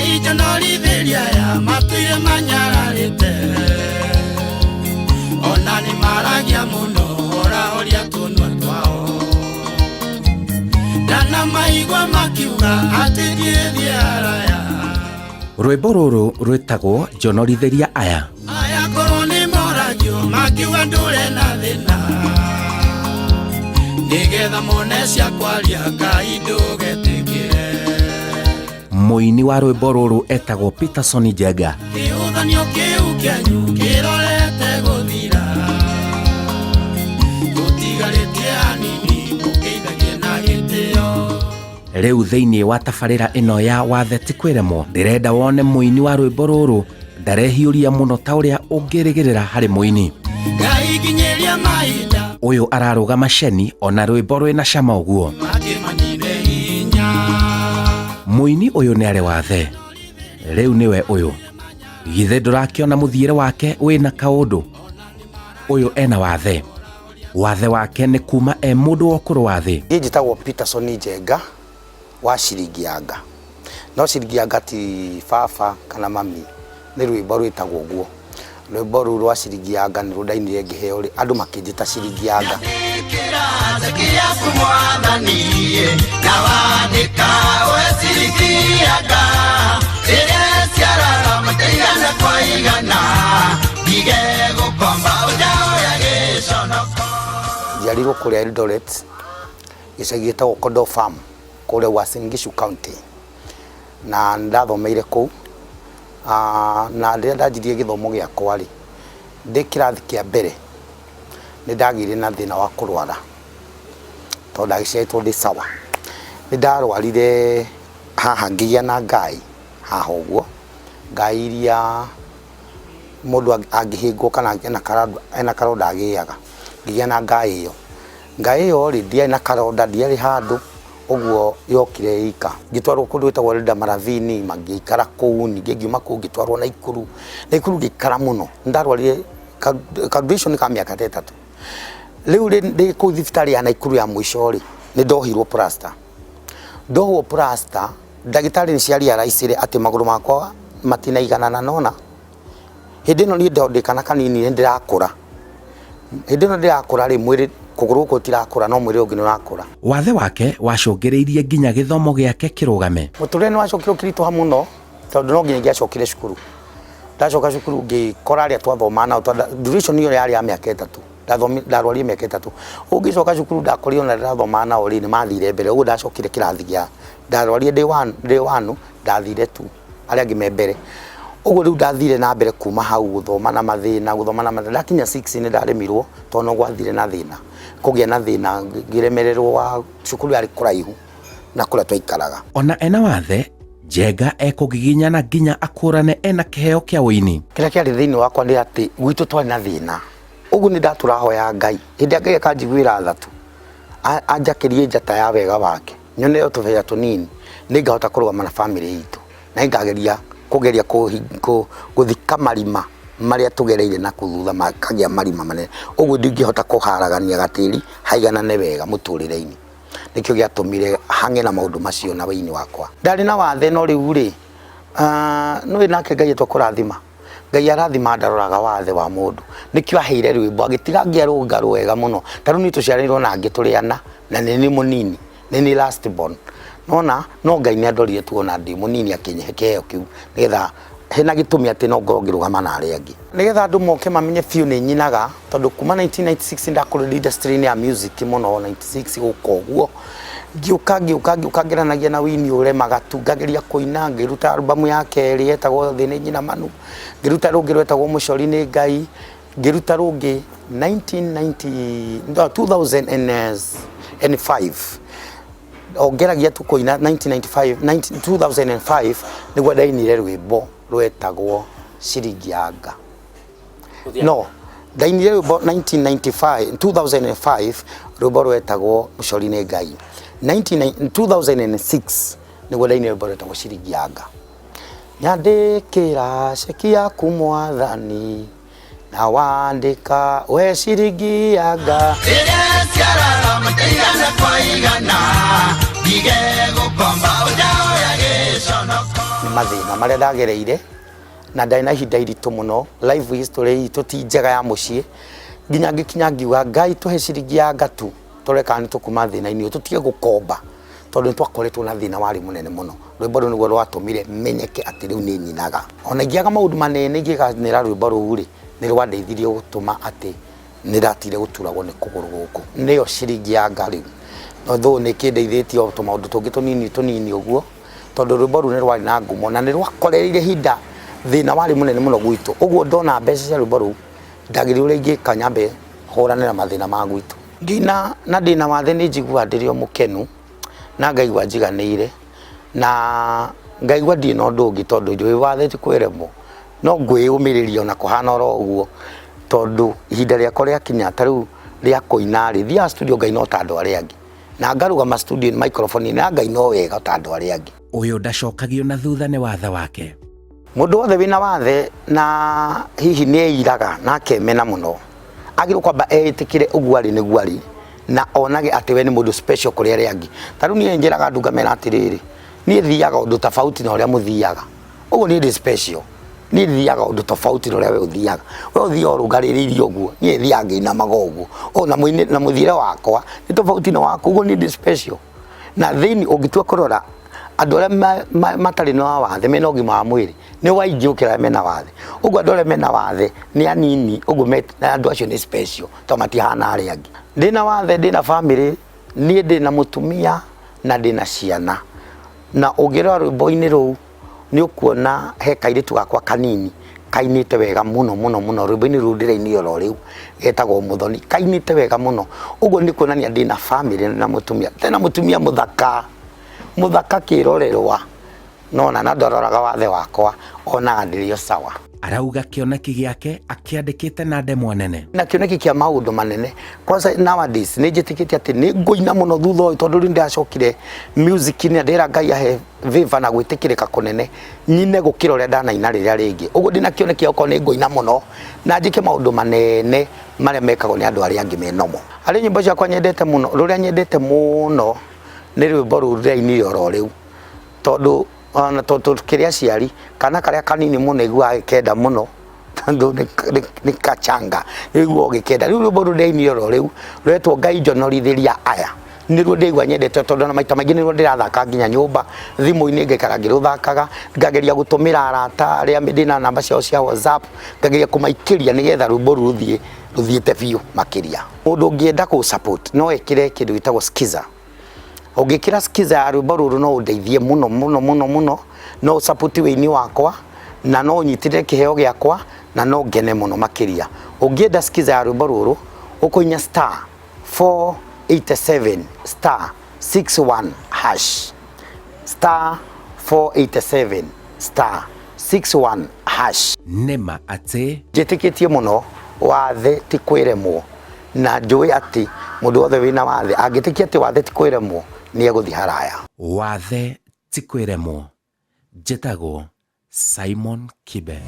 Ngai njonorithĩria aya matũire manyararĩte, ona nĩ maragia mũno horahoria tũnua twao, ndanamaigua makiuga atĩ ndiĩthiĩ haraya. Rwĩmbo rũrũ rwĩtagwo Njonorithĩria Aya. Aya korwo nĩ moragio makiuga ndũre na thĩna, nĩgetha mone cia kwaria. Ngai ndũgetĩkĩre. Mũini wa rwĩmbo rũrũ etagwo Peterson Njenga. Kĩũthanio kĩu kĩanyu kĩrorete gũthira, tũtigarĩtie anini mũkĩithagie na gĩtĩo. Rĩu thĩinĩ wa tabarĩra ĩno ya Wathe ti Kwĩremwo, ndĩrenda wone mũini wa rwĩmbo rũrũ ndarehiũria mũno ta ũrĩa ũngĩrĩgĩrĩra harĩ mũini. Ngai nginyĩria mahinda. Ũyũ ararũgama ceni ona rwĩmbo rwĩna cama ũguo. Makĩmanyine hinya. Mũini ũyũ nĩ arĩ wathe. Rĩu nĩwe ũyũ, githĩ ndũrakĩona mũthiĩre wake wĩna kaũndũ? Ũyũ ena wathe, wathe wake nĩ kuma e mũndũ wa ũkũrũ wa thĩ. Niĩ njĩtagwo Peterson Njenga wa Ciringi ya Nga. No Ciringi ya Nga ti baba kana mami, nĩ rwĩmbo rwĩtagwo ũguo. Rwĩmbo rũu rwa Ciringi ya Nga nĩruo ndainire ngĩheo andũ makĩnjĩta Ciringi ya Nga. Andĩkĩra ceki yaku mwathani, na wandĩka we ciringi ya nga, rĩrĩa ciaraga maita igana kwa igana, ndige gũkomba ũnjaoya gĩconoko. Njiarirwo kũrĩa Eldoret, gĩcagi gĩtagwo Kodoo Farm, kũrĩa Uasin Gishu County. Na ndathomeire kũu. Na rĩrĩa ndanjirie gĩthomo gĩakwa rĩ, ndĩ kĩrathi kĩa mbere nĩ ndagĩire na thĩna wa kũrwara, tondũ ndagĩciarĩtwo ndĩ sawa. Nĩ ndarwarire haha ngĩgĩa na ngai haha ũguo, ngai iria mũndũ angĩhĩngwo kana ena karonda agĩaga, ngĩgĩa na ngai ĩyo. Ngai ĩyo rĩ, ndiarĩ na karonda, ndiarĩ handũ, ũguo yokire ika. Ngĩtwarwo kũndũ gwĩtagwo Eldama Ravine, ngĩikara kũu, ningĩ ngiuma kũu ngĩtwarwo Naikuru. Naikuru ngĩikara mũno, nĩ ndarwarire ka duration ka mĩaka ta 3. Rĩu rĩ, ndĩ kũu thibitarĩ ya Naikuru ya mũico rĩ, nĩ ndohirwo plaster. Ndohwo plaster, ndagĩtarĩ nĩ cia realize atĩ magũrũ makwa matinaiganana nona. Hĩndĩ ĩno niĩ ndĩ kana kanini nĩ ndĩrakũra. Hĩndĩ ĩno ndĩrakũra rĩ, mwĩrĩ kũgũrũ gũkũ gũtirakũra no mwĩrĩ ũngĩ nĩ ũrakũra. Wathe wake wacũngĩrĩirie nginya gĩthomo gĩake kĩrũgame. Mũtũrĩre nĩ wacokire ũkĩritũha mũno tondũ no nginya ingĩacokire cukuru. Ndacoka cukuru ngĩkora arĩa twathomaga nao, duration ĩyo yarĩ ya mĩaka 3. Ndarwarire mĩaka 3. Ũguo ngĩcoka cukuru ndakorire ona ndĩrathomaga nao rĩ, nĩ mathire mbere. Ũguo ndacokire kĩrathi gĩa, ndarwarire ndĩ one, ndĩ one, ndathire two, arĩa angĩ me mbere. Ũguo rĩu ndathire na mbere kuma hau gũthoma na mathĩna, gũthoma na mathĩna. Ndakinya 6 nĩ ndaremirwo tondũ no gwathire na thĩna. Kũgĩa na thĩna, ngĩremererwo wa cukuru yarĩ kũraihu na kũrĩa twaikaraga. Ona ena wathe, Njenga ekũgiginyana nginya akũrane ena kĩheo kĩa ũini. Kĩrĩa kĩarĩ thĩinĩ wakwa nĩ atĩ gwitũ twarĩ na thĩna. Ũguo nĩ ndatũrahoya Ngai. Hĩndĩ ĩrĩa Ngai akanjiguĩra tha tu, anjakĩrie njata ya wega wake, nyone o tũbeca tũnini, nĩ ngahota kũrũgama na bamĩrĩ itũ. Na nĩngageria kũgeria gũthika marima marĩa tũgereire na kũu thutha makagĩa marima manene. Ũguo ndingĩhota kũharagania gatĩri haiganane wega mũtũrĩre-inĩ. Nĩkĩo gĩatũmire hang'e na maũndũ macio na wĩini wakwa. Ndarĩ na wathe no rĩu rĩ, nĩũĩ nake Ngai atua kũrathima. Ngai arathima ndaroraga wathe wa mũndũ. Nĩkĩo aheire rwĩmbo agĩtiga ngĩarũnga rwega mũno. Ta rĩu niĩ tũciaranĩirwo na angĩ tũrĩ ana na nĩ niĩ mũnini, nĩ niĩ last born. Nĩwona no Ngai nĩ andorire tu ona ndĩ mũnini akĩnyihe kĩheo kĩu nĩgetha hena gĩtũmi atĩ no ngorwo ngĩrũgama na arĩa angĩ. Nĩgetha andũ moke mamenye biũ nĩ nyinaga, tondũ kuma 1996 ndakũrĩire industry-inĩ ya music mũno, 96 gũka ũguo. Ngĩũka ngĩũka ngĩũka ngeranagia na wĩini ũremaga tu, ngageria kũina, ngĩruta album ya kerĩ yetagwo Thĩ nĩ Nyina Manu, ngĩruta rũngĩ rwetagwo Mũcori nĩ Ngai, ngĩruta rũngĩ 1990, no, 2005. O ngeragia tu kũina 1995, 2005 nĩguo ndainire rwĩmbo rwetagwo Ciringi ya Nga. No, ndainire rwĩmbo 1995, 2005 rwĩmbo rwetagwo Mũcori nĩ Ngai. 2006 nĩguo ndainire rwĩmbo rwetagwo Ciringi ya Nga. Nyandĩkĩra ceki yaku mwathani, na wandĩka we ciringi ya nga. Rĩrĩa ciaraga maita igana kwa igana, ndige gũkomba ũnjaoya gĩconoko. Nĩ Mathĩna marĩa ndagereire na ndarĩ na ihinda iritũ mũno, life history itũ ti njega ya mũciĩ, nginya ngĩkinya ngiuga Ngai tũhe ciringi ya ngatu tũrore kana nĩ tũkuma thĩna-inĩ ũyũ, tũtige gũkomba tondũ nĩ twakoretwo na thĩna warĩ mũnene mũno. Rwĩmbo rũu nĩguo rwatũmire menyeke atĩ rĩu nĩ nyinaga. Ona ingĩaga maũndũ manene ingĩganĩra rwĩmbo rũu rĩ, nĩ rwandeithirie gũtũma atĩ nĩ ndatigire gũturagwo nĩ kũgũrũ gũkũ. Nĩyo ciringi ya nga rĩu. Although nĩ ĩkĩndeithĩtie o tũmaũndũ tũngĩ tũnini tũnini ũguo, tondũ rwĩmbo rũu nĩ rwarĩ na ngumo na nĩ rwakorereire ihinda thĩna warĩ mũnene mũno gwitũ. Ũguo ndona mbeca cia rwĩmbo rũu ndagĩrĩire ũrĩa ingĩka nyambe hũrane na mathĩna ma gwitũ. Ngĩina na ndĩna wathe nĩ njiguaga ndĩrĩ o mũkenu na ngaigua njiganĩire na ngaigua ndirĩ na ũndũ ũngĩ tondũ njũĩ wathe ti kwĩremwo no ngwĩyũmĩrĩria ona kũhana oro ũguo tondũ ihinda rĩakwa rĩakinya ta rĩu rĩa kũina rĩ, thiaga studio ngaina o ta andũ arĩa angĩ na ngarũgama studio microphone na ngaina o wega ta andũ arĩa angĩ. Ũyũ ndacokagio na thutha nĩ wathe wake. Mũndũ wothe wĩna wathe na hihi nĩ eiraga na akemena mũno, agĩrĩirwo kwamba eĩtĩkĩre ũguo arĩ nĩguo arĩ na onage atĩ we nĩ mũndũ special kũrĩ arĩa angĩ. Ta rĩu niĩ njĩraga andũ ngamera atĩrĩrĩ, niĩ thiaga ũndũ tofauti na ũrĩa mũthiaga, ũguo niĩ ndĩ special, niĩ thiaga ũndũ tofauti na ũrĩa we ũthiaga. We ũthiaga ũrũngarĩrĩirie ũguo, niĩ thiaga ngĩinamaga ũguo, ũguo na mũthiĩre wakwa nĩ tofauti na waku, ũguo niĩ ndĩ special. Na thĩinĩ ũngĩtua kũrora andũ arĩa matarĩ na wathe mena ũgima wa mwĩrĩ nĩ waingĩ gũkĩra arĩa mena wathe. Ũguo andũ arĩa mena wathe nĩ anini, ũguo andũ acio nĩ special tondũ matihana arĩa angĩ. Ndĩna wathe, ndĩna bamĩrĩ, niĩ ndĩna mũtumia na ndĩna ciana. Na ũngĩrora rwĩmbo-inĩ rũu nĩ ũkuona he kairĩtu gakwa kanini kainĩte wega mũno mũno mũno rwĩmbo-inĩ rũu ndĩrainire oro rĩu getagwo Mũthoni, kainĩte wega mũno. Ũguo nĩ kuonania ndĩna bamĩrĩ na mũtumia, tena mũtumia mũthaka, mũthaka kĩrorerwa, nona na ndaroraga wathe wakwa onaga ndĩrĩ o sawa. Arauga kĩoneki gĩake akĩandĩkĩte na ndemwa nene. Na kĩoneki kĩa maũndũ manene kwanza nowadays nĩ njĩtĩkĩtie atĩ nĩ ngũina mũno thutha ũyũ tondũ rĩu ndĩracokire music na ndĩra Ngai ahe favor na gwĩtĩkĩrĩka kũnene nyine gũkĩra ũrĩa ndanaina rĩrĩa rĩngĩ. Ũguo ndĩna kĩoneki gĩa gũkorwo nĩ ngũina mũno na njĩke maũndũ manene marĩa mekagwo nĩ andũ arĩa angĩ me normal. Harĩ nyĩmbo ciakwa nyendete mũno, rũrĩa nyendete mũno nĩ rwĩmbo rũu ndĩrainire oro rĩu tondũ ona tondũ tũkĩrĩ aciari kana karĩa kanini mũno iguaga gĩkenda mũno tondũ nĩ kachanga nĩguo ũgĩkenda. Rĩu rwĩmbo rũu ndĩrainire oro rĩu rwetwo Ngai njonorithĩria aya nĩruo ndĩraigua nyendete tondũ ona maita maingĩ nĩruo ndĩrathaka nginya nyũmba thimũ-inĩ ngaikara ngĩrũthakaga ngageria gũtũmĩra arata arĩa ndĩna namba ciao cia WhatsApp ngageria kũmaikĩria nĩgetha rwĩmbo rũu rũthiĩ rũthiĩte biũ makĩria. Mũndũ ũngĩenda kũ support no ekĩre kĩndũ gĩtagwo skiza. Ũngĩkĩra skiza ya rwĩmbo rũrũ no ũndeithie mũno mũno mũno mũno, no ũ support wĩini wakwa na no ũnyitĩrĩre kĩheo gĩakwa na no ngene mũno makĩria. Ũngĩenda skiza ya rwĩmbo rũrũ ũkũhihinya star 487 star 61 hash, star 487 star 61 hash. Nĩma atĩ Njĩtĩkĩtie mũno wathe ti kwĩremwo na njũĩ atĩ mũndũ wothe wĩna wathe angĩtĩkia atĩ wathe ti kwĩremwo nĩ egũthiĩ haraya. Wathe ti kwĩremwo. Njĩtagwo Simon Kibe.